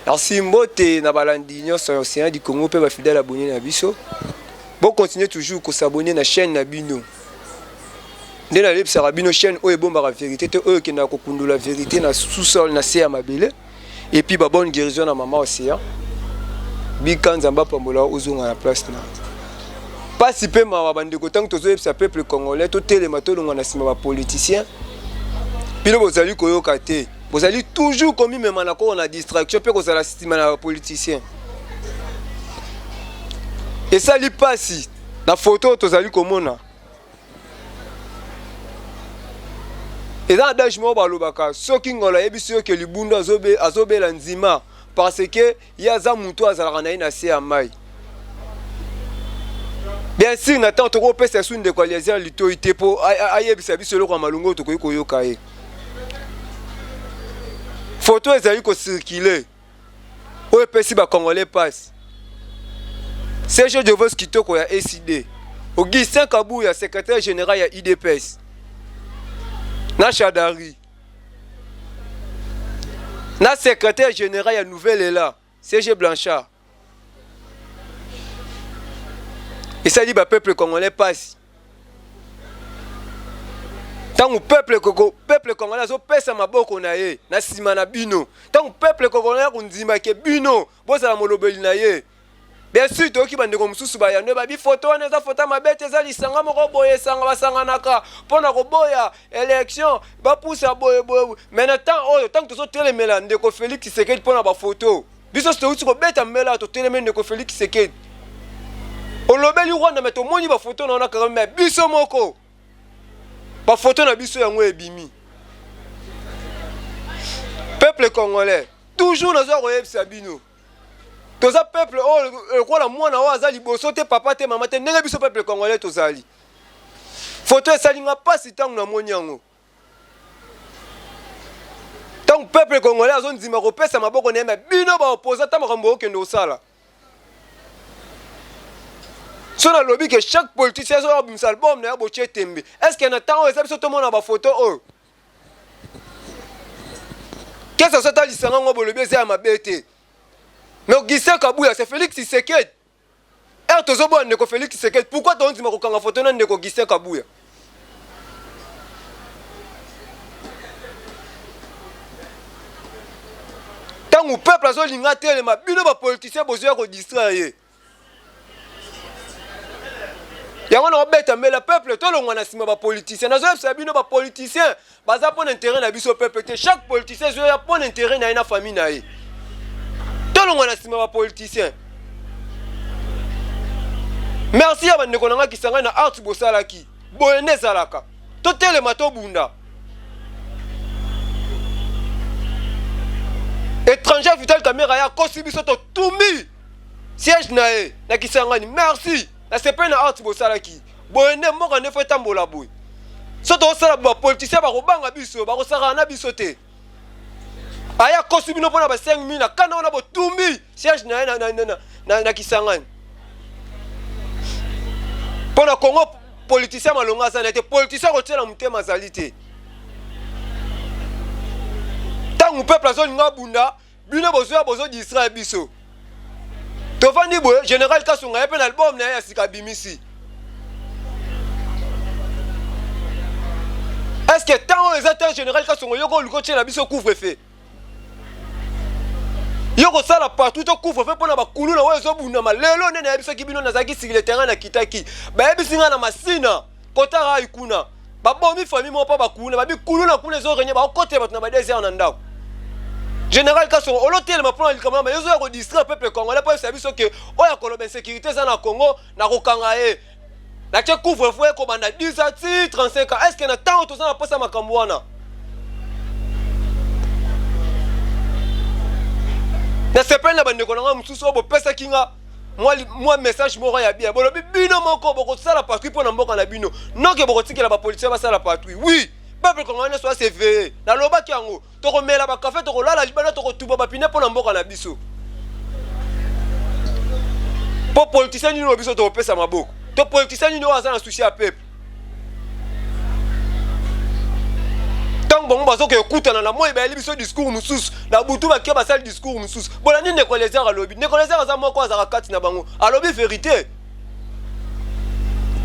Merci mbote na balandi nyonso ya Océan du Congo mpe ba fidèles abonnés na biso. Bo continuer toujours ko s'abonner na chaîne na bino. Nde nalebisaka bino chaîne oyo ebombaka vérité te oyo ekendaka kokundola vérité na sous-sol na se ya mabele. Et puis ba bonne guérison na maman Océan. Bika Nzambe apambola ozonga na place na. Pasi pe mawa bandeko ntango tozoyebisa peuple congolais totelema tolongwa na nsima ba politiciens. Bino bozali koyoka te. Bozali toujours komimema na koko na distraction pe kozala nsima na ba politiciens. Esali pasi na photo oyo tozali komona. Eza adage moko balobaka soki ngolo ayebisi yo ke libundu azobela nzima parce que ye aza mutu azalaka na ye na se ya mai. Bien sûr na ntango tokopesa su ndeko Eliezer litoi te mpo ayebisa biso eloko ya malonga oyo tokoki koyoka ye. Foto ezali kocircule oyo epesi ba Congolais pasi. Sergio Devos Kitoko ya ECD, Augustin Kabuya secrétaire général ya UDPS na Shadary na secrétaire général ya Nouvelle Ela CG Blanchard esali ba peuple congolais pasi ntango peuple koko peuple congolais azopesa maboko na ye na nsima na bino ntango peuple congolais akondima ke bino bozala molobeli na ye Bien sûr toyoki bandeko mosusu bayano babi foto wana eza foto ya mabe te eza lisanga moko boye esanga basanganaka mpo na koboya election bapusa boye boye mais na temps oyo ntango tozotelemela ndeko Felix Tshisekedi mpo na bafoto biso touti kobeta mbela totelemeli ndeko Felix Tshisekedi olobeli Rwanda mais tomoni bafoto na wana kaka mais biso moko bafoto na biso yango ebimi peuple congolais toujours nazoya koyebisa bino Toza peuple oyo lokola mwana oyo aza liboso te papa te mama te ndenge biso peuple congolais tozali. Photo esali nga pasi ntango namoni yango. Ntango peuple congolais azondima kopesa maboko na ye me bino ba opposant ata makambo okende kosala. So nalobi ke chaque politicien azoya kobimisa album na ye botie tembe. Est ce que na ntango oyo eza biso tomona ba photo oyo? Qu'est-ce que ça lisanga ngo bolobi eza ya mabe te. Mais Augustin Kabuya c'est Félix Tshisekedi. Heure tozoboya ndeko Félix Tshisekedi, pourquoi tondima kokanga photo na ndeko Augustin Kabuya? Tango peuple azolinga telema, bino ba politiciens bozoya ko distraire ye. Yango na obeta mbela peuple tolongwa na nsima ba politiciens. Nazoyebisa bino ba politiciens baza mpo na intérêt na biso peuple te. Chaque politicien ezoya mpo na intérêt na ye na famille na ye. Tolongwa na nsima ba politiciens. Merci ya bandeko na nga Kisangani na art bosalaki. Boye nde ezalaka. Totelema tobunda. Étranger Vital Kamerhe ya kosi biso totumbi siège na ye na Kisangani. Merci. Na sepeli na art bosalaki. Boye nde mboka nde fo etambola boye. So tokosala ba politiciens bakobanga biso, bakosakana na biso te. Aya kosi bino mpona ba 5000 na kanda wana botumbi siège na ye na, na, na, na, na Kisangani. Mpo na Congo politicien malonga aza na ye te, politicien akotiela motema azali te. Ntango peuple azolinga abunda bino bozoya bozo distraire biso tovandi boye general kasonga ye mpe na album na ye ya sika abimisi est ce que ntango oyo eza te general kasongo yoko oluki otyela biso couvre feu yo kosala partout to couvre feu mpo na bakuluna oyo ezobundama lelo nde nayebisaki bino nazalaki sur le terrain nakitaki bayebisi ngai na masina kota rai kuna babomi famille moko mpo bakuluna babi kuluna kuna ezo renie bakotela bato na ba 2 heures na ndako général kasongo olotelema mpo na likambo ya ezoya kodistraire peuple congolais mpo yebisa biso ke oyo akoloba insécurité eza na congo nakokanga ye natie couvre feu ekobanda 10 ans ti 35 ans est ce que na ntango toza na mposa makambo wana nasepeli na bandeko na ngai mosusu oyo bopesaki nga mwa, mwa message moko ya bien bolobi bino moko bokosala patrouille mpo na mboka na bino noke bokotikela bapolisier basala patrouille oui peuple congolais nyonso aseveye nalobaki yango tokomela bakafe tokolala libanda tokotuba bapine mpo na mboka na biso mpo politicien nini oyo biso tokopesa maboko to politicien nini oyo aza na souci ya peuple. Ntango bango bazoka ekutana na moi, bayeli biso discours mosusu na butu, bake basali discours mosusu. Bolandi ndeko Eliezer alobi, ndeko Eliezer aza moko azalaka kati na bango, alobi verite,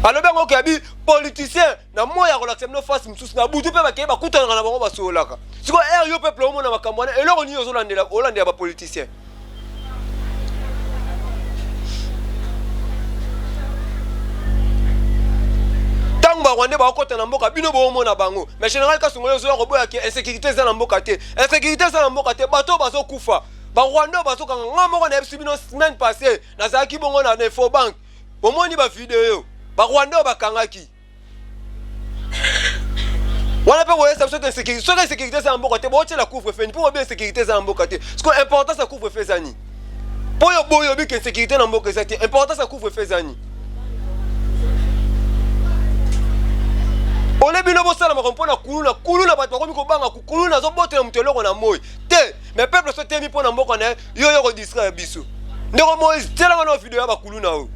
alobi yango ke abi politicien na moi akolakisa bino face mosusu na butu, mpe bakei bakutanaka na bango basololaka. Sikoyo ere yo peuple omona makambo wana, eloko nini ozolandela? Olandela bapoliticien. Ntango barwandais bakokɔta na mboka, bino boomona bango. Mais général Kasongo, yo ozoya koboya ke insécurité eza na mboka te. Insécurité eza na mboka te, bato oyo bazokufa, barwandais oyo bazokanga. Nga moko nayebisi bino, semaine passée nazalaki bongo na Infobank, bomoni bavideo barwandais oyo bakangaki wana. Mpe boyesa biso insécurité, soki insécurité eza na mboka te, botiela couvre-feu mpo bobi insécurité eza na mboka te. Siko importance ya couvre-feu eza nini? Mpo oyo boyi obiki insécurité na mboka eza te, importance ya couvre-feu eza nini? Ole bino bosala makambo mpo na kuluna kuluna, bato bakomi kobanga kuluna, azobotela moto eloko na moi te. Mais peuple so temi mpo na mboka na ye, yo yo kodistraire biso. Ndeko Moïse, tielanga na video ya bakuluna oyo.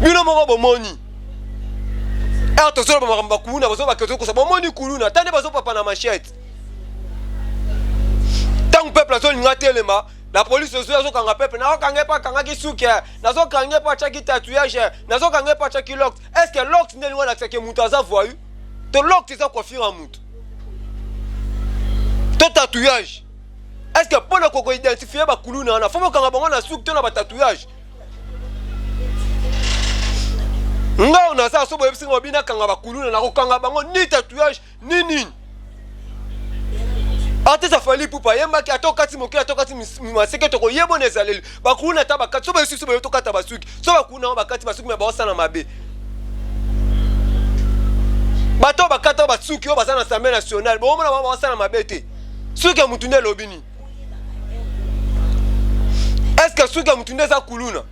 Bino moko bomoni ere tozoloba makambo bakuluna bazobaka tozokosa. Bomoni kuluna ta nde bazopapa na machete. Ntango peuple azolinga telema, la police ozoya azokanga peuple. Nazokanga ye mpo akangaki suki, nazokanga ye mpo atiaki tatouage, nazokanga ye mpo atiaki locks. Est ce que locks nde elingo alakisaki moto aza voyou? To locks eza coiffure ya moto to tatouage? Est ce que mpo na kokoidentifie bakuluna wana, fo bokanga bango na suki to na batatouage? Nga oyo naza so, boyebisi nga babi nakanga bakuluna, nakokanga bango ni tatouage ni nini. Artiste Fally Ipupa ayembaki ata okati mokili, ata okati maseke, tokoyeba na ezaleli bakuluna. Ata bakati so, bayebisi biso boye tokata basuki so, bakuluna yango bakati basuki, me baosala mabe. Bato oyo bakata basuki oyo baza na Assemblée nationale, bomona bango baosala mabe te. Suki ya mutu nde elobi nini? Est ce que suki ya mutu nde eza kuluna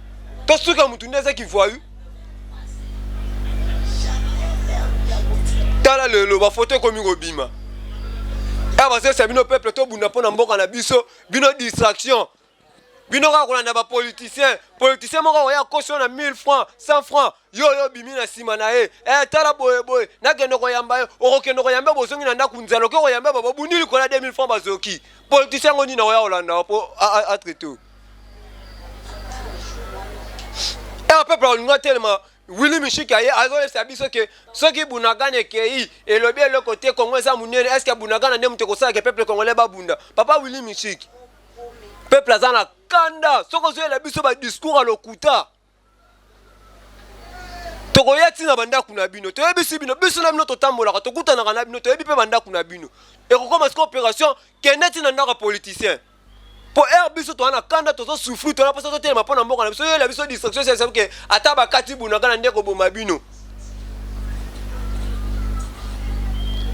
to suki ya mutu nde eza kivoyu? Tala lelo bafoto ekomi kobima e bazoyesa bino peuple tobunda mpo na mboka na biso. Bino distraction, bino kaka kolanda bapoliticien. Politicien moko akoya kosi na 1000 francs, 100 francs, yo oyo obimi na nsima na ye. E tala boye boye, nakende koyamba yo, okokende koyamba, bozongi na ndako nzala. Oke koyamba, babundi likolo ya 2000 francs, bazoki. Politicien yango nini akoya kolanda mpo atraite oyo? E peuple akolinga telema. Willy Mishiki aye azoyebisa biso ke soki Bunagana ekei, elobi eloko te, Kongo eza monene. Est ce que Bunagana nde moto ekosalaka peuple congolais babunda? Papa Willy Mishiki, peuple aza na kanda. Soki ozoyela biso badiscours ya lokuta, tokoya ntina bandako na bino. Toyebisi bino, biso na bino totambolaka, tokutanaka na bino, toyebi mpe bandako na bino. Ekokoma sika opération kende ntina ndako ya politicien, mpo ere biso toza na kanda, tozosouffrir, toza mposa totelema mpo na mboka na biso. Oyela biso distraction esa ke ata bakati Bunagana nde koboma bino.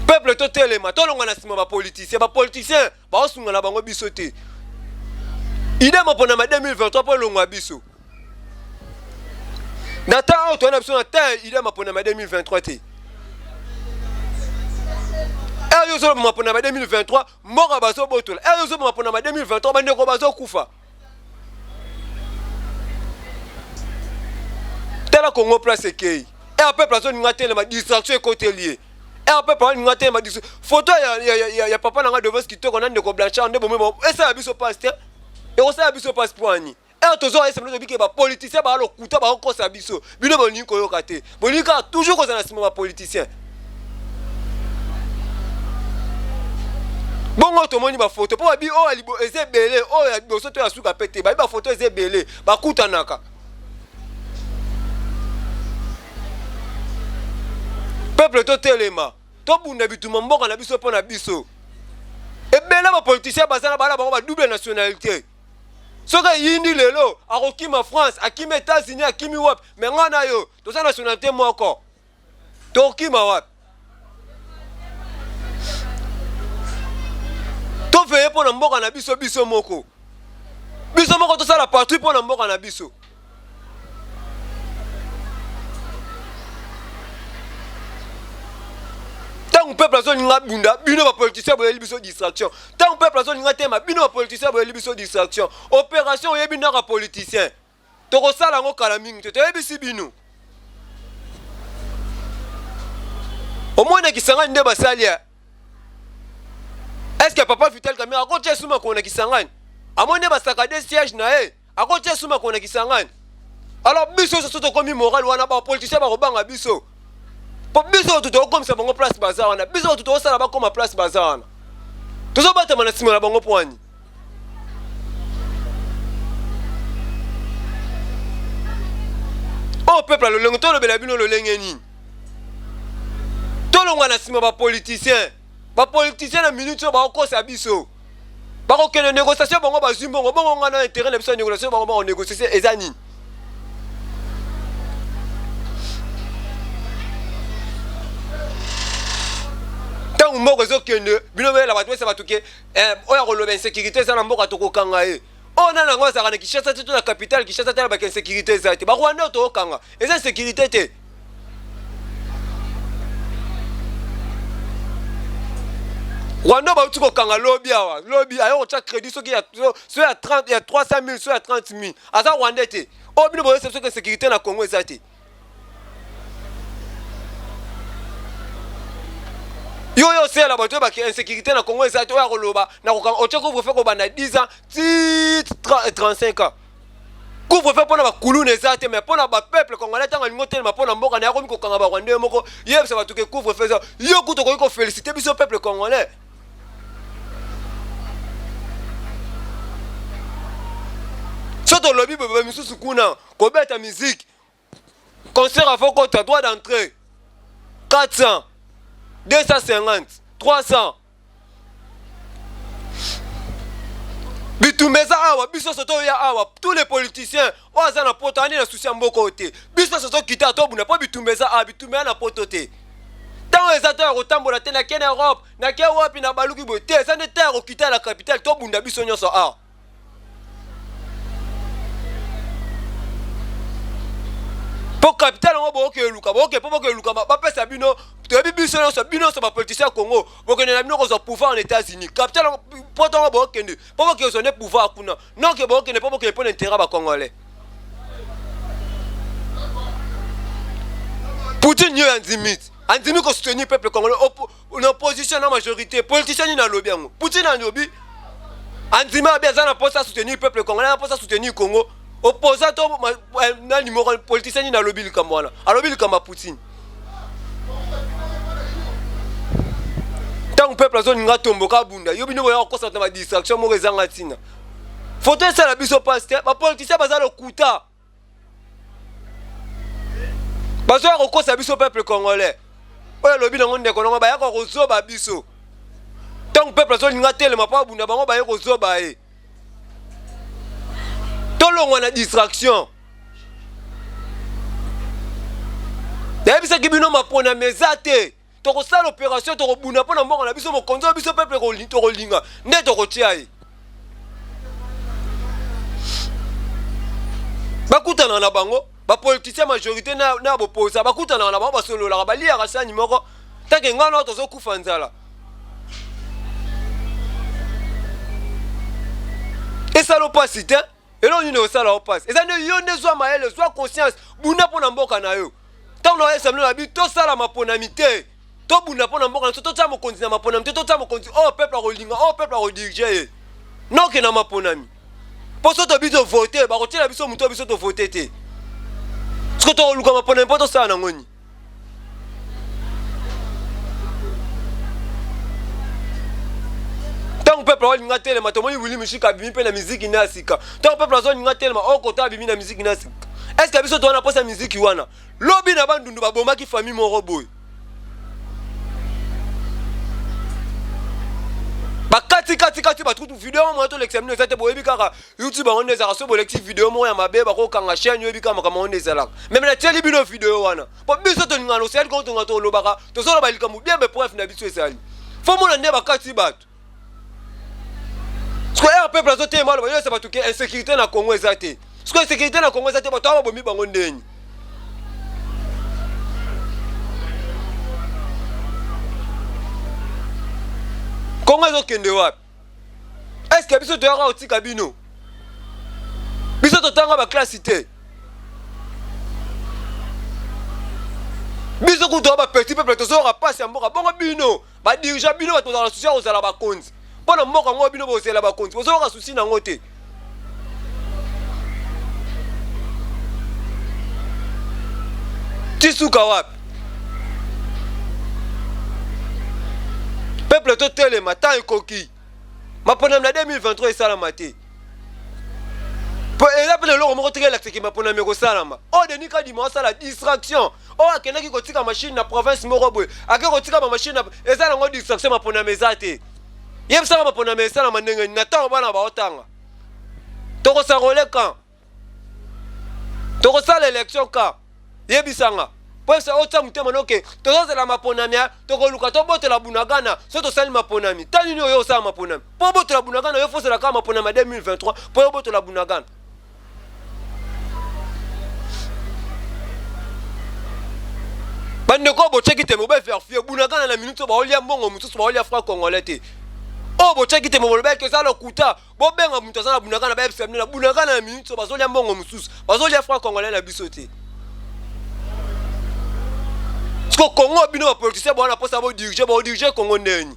Peuple totelema, tolongwa na nsima bapoliticien. Bapoliticien baosunga na bango biso te. Ide maponama 2023 mpo elongwa biso na temps oyo toya na biso na temps. Ide maponama 2023 te. Ere yo ozoloba maponama 2023, mboka bazobotola. Ere ozoloba maponama 2023, bandeko bazokufa. Tala Congo place ekei. Ere peuple azolinga telema, distraction ekoteli ye. Ere peuple azolinga telema, photo ya papa na nga Devos Kitoko na ndeko Blanchard nde bomoi esala biso pasi te. Ekosala biso pasi mpo ani? Ere tozoka ese bino tobike bapoliticien baa lokuta, bakokosa biso. Bino bolingi koyoka te, bolingi kaka toujours kozala na nsima bapoliticien. Bongo tomoni bafoto mpo babi oyo eza ebele, oyo ya liboso to ya suka mpe te. Babi bafoto eza ebele, bakutanaka. Peuple totelema, tobunda bituma mboka na biso mpo na biso. Ebele bapoliticien baza na bala bango badouble nationalité. Soki eyindi lelo, akokima France, akimi États-Unis, akimi wapi. Me ngai na yo toza nationalité moko, tokokima wapi? Toveye mpo na mboka na biso biso moko. Biso moko tosala patrouille mpo na mboka na biso. Ntango peuple azolinga bunda, bino ba politiciens boyeli biso distraction. Ntango peuple azolinga tema, bino ba politiciens boyeli biso distraction. Opération oyebi ndaka politicien. Tokosala yango kala mingi te, toyebisi bino. Omoni na Kisangani nde basali ya est-ce que papa Vital Kamerhe akotia esu makolo na Kisangani? Amoni nde basakade siège na ye, akotia esu makolo na Kisangani? Alors biso nyonso tokomi moral wana, ba politiciens bakobanga biso po biso bato tokokomisa bango place baza wana, biso bato tokosala bakoma place baza wana, tozobatama na nsima na bango mpo wani. Oyo peuple ya lolenge tolobela bino lolenge nini? Tolongwa na nsima ba politiciens. Ba politiciens na minute oyo bakokosa biso. Bakokende négociation bango bazwi mbongo bongo nga na intérêt na biso ya négociation bango bako négocier eza nini? Ntango mboka ezokende bino boyela bato boyesa bato ke eh, oyo akoloba insécurité eza na mboka tokokanga ye. Oyo nani yango azalaka na Kinshasa te to na capitale Kinshasa te alobaka insécurité eza te. Ba Rwandais oyo tokokanga eza insécurité te. Rwanda bauti kokanga lobi awa lobi aye kotya crédit soki ya so ya 30 ya 300 000 so ya 30 000 aza rwandais te. Oyo bino boyesa soki insécurité na Congo eza te. Yo yo osela bato oyo bake insécurité na Congo eza te oyo akoloba na kokanga otya couvre-feu kobanda 10 ans ti 35 ans. Couvre-feu mpona bakuluna eza te mais mpona bapeuple congolais ntango alingi otelema mpona mboka na ye akomi kokanga barwandais ye moko yebisa bato ke couvre-feu eza yo kutu okoki kofélicite biso peuple congolais. So tolobi boye misusu kuna kobeta musique concert afo kota droit d'entrée 400 250 300 bitumba eza awa biso nyonso toya awa tous les politiciens oyo aza na poto ani na susi ya mboka oyo te biso nyonso tokita tobunda mpo bitumba eza awa bitumba ya na poto te ntango eza to ya kotambola te nake na europe nake wapi na baluki boye te eza nde ntango ya kokita na capitale tobunda biso nyonso awa mpo capital yango bokoki eluka bokoki mpo bokoki eluka bapesa bino toyebi biso nyonso bino nyonso bapoliticien ya congo bokende na bino kozwa pouvoir na états-unis capital yango poto yango bokende mpo bokoki kozwa nde pouvoir kuna noke bokende mpo bokende mpo na intérêt ya bacongolais poutine yo andimi andimi kosoutenir peuple congolais na opposition na majorité politicien nini alobi yango poutine alobi andima abi aza na mposa soutenir peuple congolais na mposa soutenir congo opposant to eh, nani moko politicien nini alobi likambo wana alobi likambo ya poutine ntango peuple azolinga tomboka abunda yo bino boya kokosa na badistraction moko ezanga ntina foto esala biso mpasi te bapoliticien baza lokuta bazoya kokosa biso peuple congolais oyo alobi nango ndeko nango bayaka kozoba biso ntango peuple azolinga telema mpo abunda bango baye kozoba ye tolongwa na distraction nayebisaki bino maponami eza te tokosala operation tokobunda mpo na mboka na biso mokonzi oyo biso peuple tokolinga nde tokotia ye bakutana na bango bapoliticien majorité na, na bopoza bakutanaka na bango basololaka baliyaka sani moko tanke ngai nao tozokufa nzala esala mpasi te eloko nini osala yo mpasi eza nde yo nde zwa mayele zwa conscience bunda mpo na mboka na yo ntango na bino na bi tosala maponami te tobunda mpo na mboka na biso totya mokonzi na maponami te totya mokonzi oyo peuple akolinga oyo peuple akodirige ye noke na maponami mpo so tobi tovote bakotyela biso moto oyo biso tovote te soki tokoluka maponami mpo tosala nango nini ntango peuple aolinga telema tomoni wili mishika abimi mpe na miziki na ya sika ntango peuple azolinga telema okota abimi na miziki na ya sika estce biso towana mposa miziki wana lobi na bandundu babomaki famille moko boye bakati kati kati bato kutu video moko tolekisa bino eza te boyebi kaka youtube yango nde ezalaka so bolekisi video moko ya mabe bakokanga chaîne oyebi kaka makambo yango nde ezalaka meme natieli bino video wana mpo biso tolingana osali kongo tonga tolobaka tozoloba likambo bien bepreuve na biso ezali fo mona nde bakati bato. Sikoyo heure peuple azotelema aloba yoyesa bato ke insécurité na Congo eza te. Sikoyo insécurité na Congo eza te, bato awa babomi bango ndeni. Congo ezokende wapi? Est-ce que biso toyaka kotika bino? Biso totanga ba classe te. Biso kutu ba petit peuple tozoyoka pasi ya mboka bongo bino ba dirigeant bino bato bozala na souci ya kozala bakonzi mpo na mboka yango bino bozela bakonzi bozoyoka souci na yango te. Ti suka wapi? Peuple totelema, temps ekoki. Maponami na 2023 esalama te. Po eza pe na eloko moko teke elakisaki maponami ekosalama. Oyo Denis Kadima asala distraction. Oyo akendaki kotika machine na province moko boye. Ake kotika ba machine na eza nango distraction maponami eza te. Yebisaka maponami esalama ndenge nini na ntango bana baotanga. Tokosarole quand? Tokosala election quand? Yebisanga. Po yebisa otia motema noke tozozela maponami tokoluka tobotola Bunagana so tosali maponami. Ta nini oyo osala maponami? Po obotola Bunagana yo fosela kaka maponami ya 2023 po yo obotola Bunagana. Bandeko oyo botiaki tembe bo verifie Bunagana na minute oyo baolia mbongo mosusu baolia franc congolais te. Oyo botiaki tembe bolobaki eza lokuta. Bobenga moto aza na Bunagana bayebisa bino na Bunagana na minute oyo bazolia mbongo mosusu bazolia franc congolais na biso te. Siko Congo bino ba politiciens bwana posa bo diriger bo diriger Congo ndeni.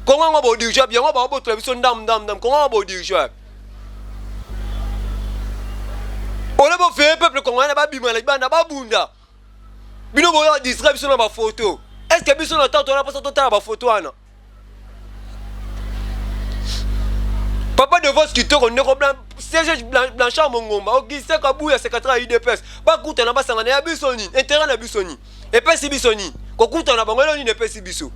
Congo yango bo diriger yango ba botola biso ndam ndam ndam Congo yango bo diriger. Ole bo fait peuple congolais ba bima na libanda ba bunda. Bino boyo distraire biso na ba photo. Est-ce que biso na temps tona posa totala ba photo wana? Papa de Vos kitoko ndeko blanc CG Blanchard Mongomba Augustin Kabuya secrétaire ya UDPS bakutana basangana ya biso nini intérêt na biso nini epesi biso nini kokutana bango elo nini epesi biso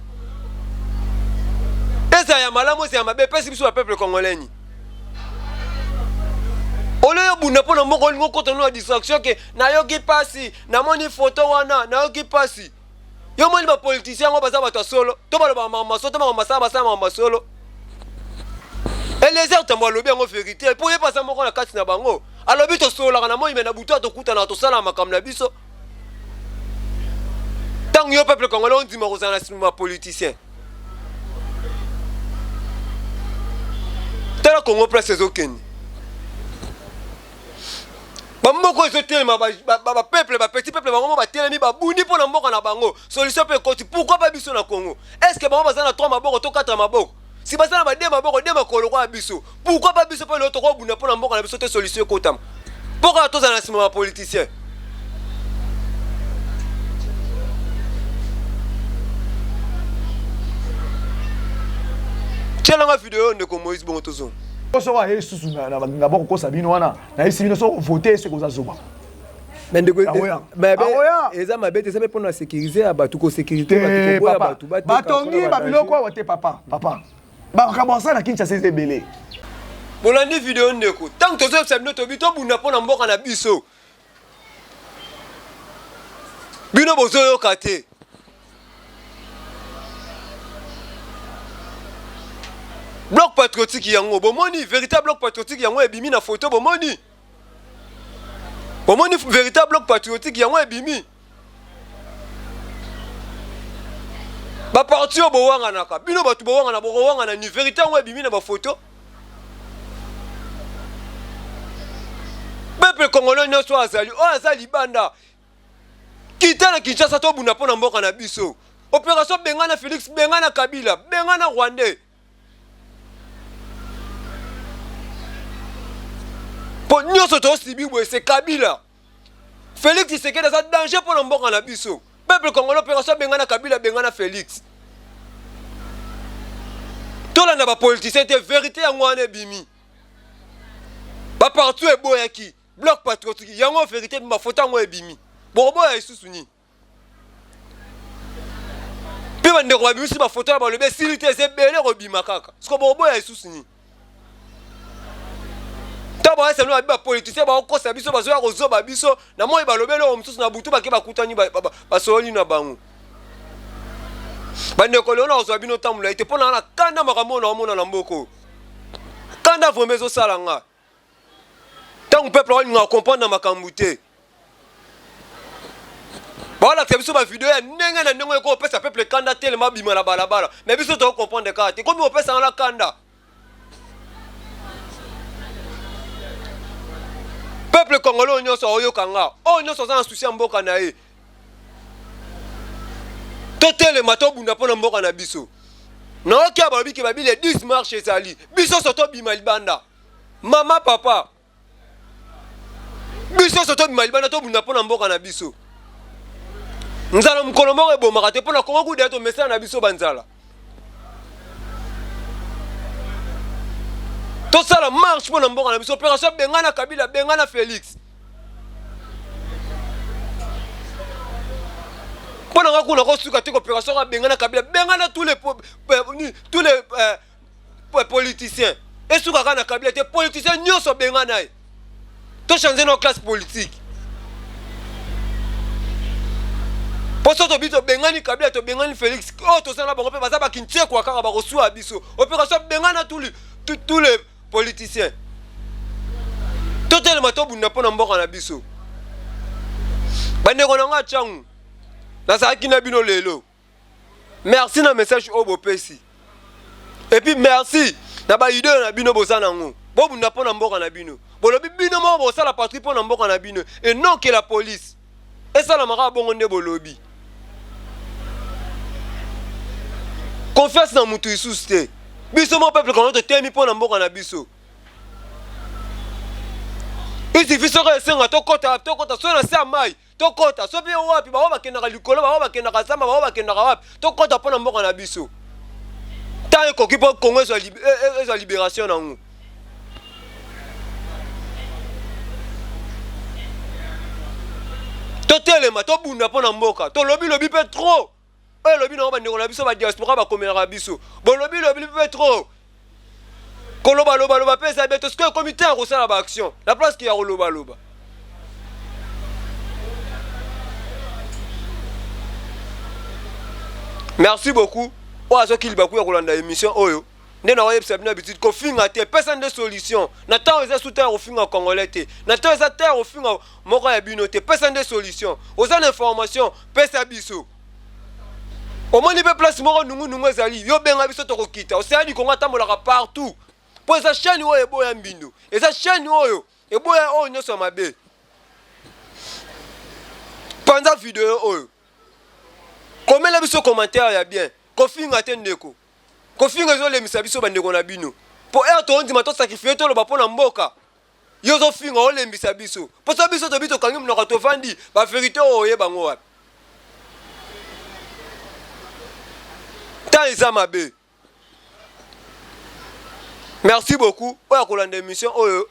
eza ya malamu eza ya mabe epesi biso ba peuple congolais nini ole yo bunda mpo na mboka olingi okota no na distraction ke nayoki mpasi namoni foto wana nayoki mpasi Yo moni ba politiciens yango baza bato ya solo to balobaka makambo ya solo to makambo basala basala makambo ya solo. Eliezer Tambo alobi yango verite mpo ye mpe aza moko na kati na bango. Alobi tosololaka na moi me na butu tokutanaka tosalaka makambo na biso. Ntango yo peuple congolais ondima kozala na nsima ya politicien. Tala Congo place ezokende. Bamboka ezotelema bapeuple bapetit peuple bango mo batelemi babundi mpo na mboka na bango solution mpe ekoti pourquoi pas biso na Congo est ce que bango baza na 3 maboko to 4 maboko si baza na ba 2 maboko 2 makolo kwa biso pourquoi pas biso mpe lelo tokobunda mpo na mboka na biso te solution ekotama mpo kaka tozala na nsima ba politicien tielanga video ndeko Moïse bongo tozonga soko aye susu na bakokosa bino wana nayebisi bino soko vote soki oza zoba. Mais ndeko eza mabe te eza mpe mpona sécuriser ya bato kosécurité bato koboya bato batongi babiloko awa te papa papa makambo asala na Kinshasa eza ebele. Bolandi video ndeko ntango tozoyebisa bino tobi tobunda mpo na mboka na biso bino bozoyoka te. Bloc patriotique yango bomoni véritable bloc patriotique yango ebimi na photo bomoni bomoni véritable bloc patriotique yango ebimi baparti oyo bowanganaka bino bato bowangana bokowangana ni vérité yango ebimi na bafoto peuple congolais nyonso azali oyo aza libanda Kita na Kinshasa tobunda mpo na mboka na biso. Operation bengana Felix, bengana Kabila, bengana Rwandais. Mpo nyonso tosibi boye c'est Kabila. Felix Tshisekedi aza danger mpo na mboka na biso. Peuple congolais operation bengana Kabila, bengana Felix. Tolanda ba politiciens te, verite yango wana ebimi. Ba partout eboyaki. Bloc patriotique yango verite ba photo yango ebimi bokoboya lisusu nini mpe bandeko babimisi ba photo na balobi esili te eza ebele kobima kaka siko bokoboya lisusu nini ntango bayesa bino babi bapoliticien bakokosa biso bazoya kozoba biso na moi balobi eloko mosusu na butu bake bakutani basololi na bango bandeko lelo nakozwa bino ntango molai te mpo na na kanda makambo oyo naomona na mboka oyo. Kanda vraiment ezosala nga. Ntango peuple akolinga comprendre na makambo te. Balakisa biso ba video ya ndenge na ndenge oyo kopesa peuple kanda telema bima na balabala. Mais biso to comprendre kaka te. Komi kopesa nga kanda. Peuple congolais oyo nyonso aoyoka nga. Oyo nyonso aza na souci ya mboka na ye. Totelema tobunda mpo na mboka na biso. Nayoki ya balobi ke babi le 10 marche ezali. Biso so tobima libanda. Mama papa. Biso so tobima libanda tobunda mpo na mboka na biso. Nzala mokolo moko ebomaka te mpo na Kongo kuda tomesana na biso banzala. Tosala marche mpo na mboka na biso. Opération bengana Kabila, bengana Felix. Mpo na nga kuna kosuka te opération ka bengana Kabila, bengana tous les tous les euh, politiciens. Esuka kaka na Kabila te, politicien nyonso bengana ye. To changer nos classe politique. Mpo so tobi tobengani Kabila, tobengani Felix, oyo toza na bango mpe baza bakintiekwa kaka bakoswa biso. Opération bengana tous les tous les politiciens. Totelema tobunda mpo na mboka na biso. Bandeko na nga Tshangu, nazalaki na bino lelo. Merci na message oyo bopesi. Et puis merci na ba idée na bino boza nango. Bobunda mpo na mboka na bino. Bolobi bino moko bosala patrouille mpo na mboka na bino et non que la police. Esalamaka bongo nde bolobi. Confiance na mutu lisusu te. Biso mo peuple congolais totelemi mpo na mboka na biso. Il suffit soki esenga tokota tokota soki na se ya mai tokota soki mpe wapi bango bakendaka likolo bango bakendaka zamba bango bakendaka wapi tokota mpo na mboka na biso. Ntango ekoki mpo Congo ezwa ezwa libération nango. Totelema tobunda mpo na mboka. Tolobi lobi mpe trop. Oyo elobi nango bandeko na biso ba diaspora bakomelaka biso. Bolobi lobi mpe trop. Koloba loba loba mpe eza bien. Sikoyo ekomi te ya kosala ba action na place ya koloba loba. Merci beaucoup. Oyo azwaki libaku ya kolanda émission oyo. Nde na oyebisa bino habitude kofinga te, pesa nde solution. Na ntango eza su ya kofinga congolais te. Na ntango eza te ya kofinga moko ya bino te, pesa nde solution. Oza na information, pesa biso. Omoni mpe place moko nungu nungu ezali, yo benga biso tokokita. Océan du Congo atambolaka partout. Po eza chaîne oyo eboya mbindo. Eza chaîne oyo eboya oyo nyonso ya mabe. Panza video oyo. Komela biso commentaire ya bien. Kofinga te ndeko. Kofinga ezolemisa biso bandeko na bino. Po heure tondima to sacrifier toloba mpo na mboka. Yo ozofinga olembisa biso. Po so biso tobi tokangi monoko tovandi ba vérité oyo oyeba yango wapi? Temps eza mabe. Merci beaucoup. Oyo akolanda émission oyo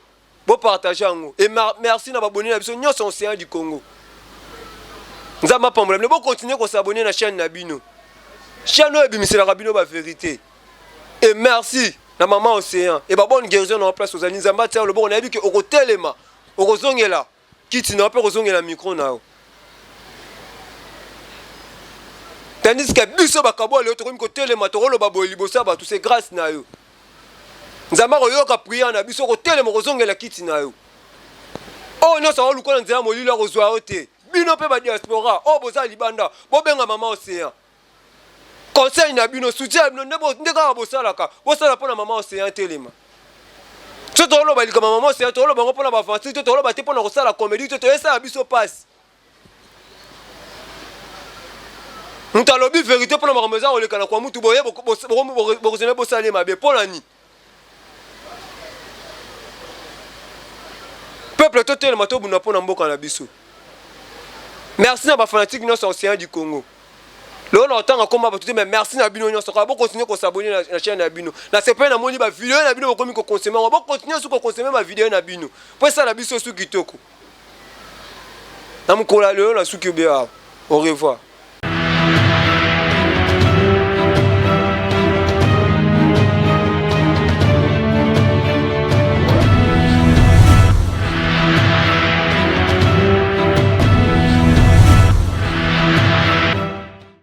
bo partager yango. Et merci na babonné na biso nyonso Océan du Congo. Nzambe apambola bino, bo continuer ko s'abonner na chaîne na bino. Chaîne oyo ebimiselaka bino ba vérité. Et merci na maman Océan. Et ba bonne guérison na place ozali Nzambe atia loboko nayebi ke okotelema, okozongela kiti na yo mpe okozongela micro na yo. Tandis que biso bakabwa lelo tokomi kotelema tokoloba boye liboso ya bato, c'est grâce na yo. Nzambe akoyoka prière na biso, okotelema okozongela kiti na yo. Oyo nyonso akoluka na nzela molili akozwa yo te. Bino mpe ba diaspora oyo boza libanda, bobenga mama Océan. Conseil na bino, soutien na bino nde kaka bosalaka, bosala mpo na mama Océan telema. So toloba likambo mama Océan, toloba yango mpo na ba aventure te, toloba te mpo na kosala comédie te, toyesala biso pasi. Moto alobi verité mpo na makambo eza koleka na kwa mutu boye bokozela bosala ye mabe mpo na nini? Peuple totelema tobunda mpo na mboka na biso. Merci na ba fanatique nyonso ya Océan du Congo. Lelo na otanga komba bato te, mais merci na bino nyonso. Kaka bo continuer ko s'abonner na chaîne na bino. Na sepeli namoni ba video na bino bokomi ko consommer yango. Bo continuer su ko consommer ba video na bino. Po esala biso su kitoko. Na mokolo ya lelo nasuki obe awa. Au revoir.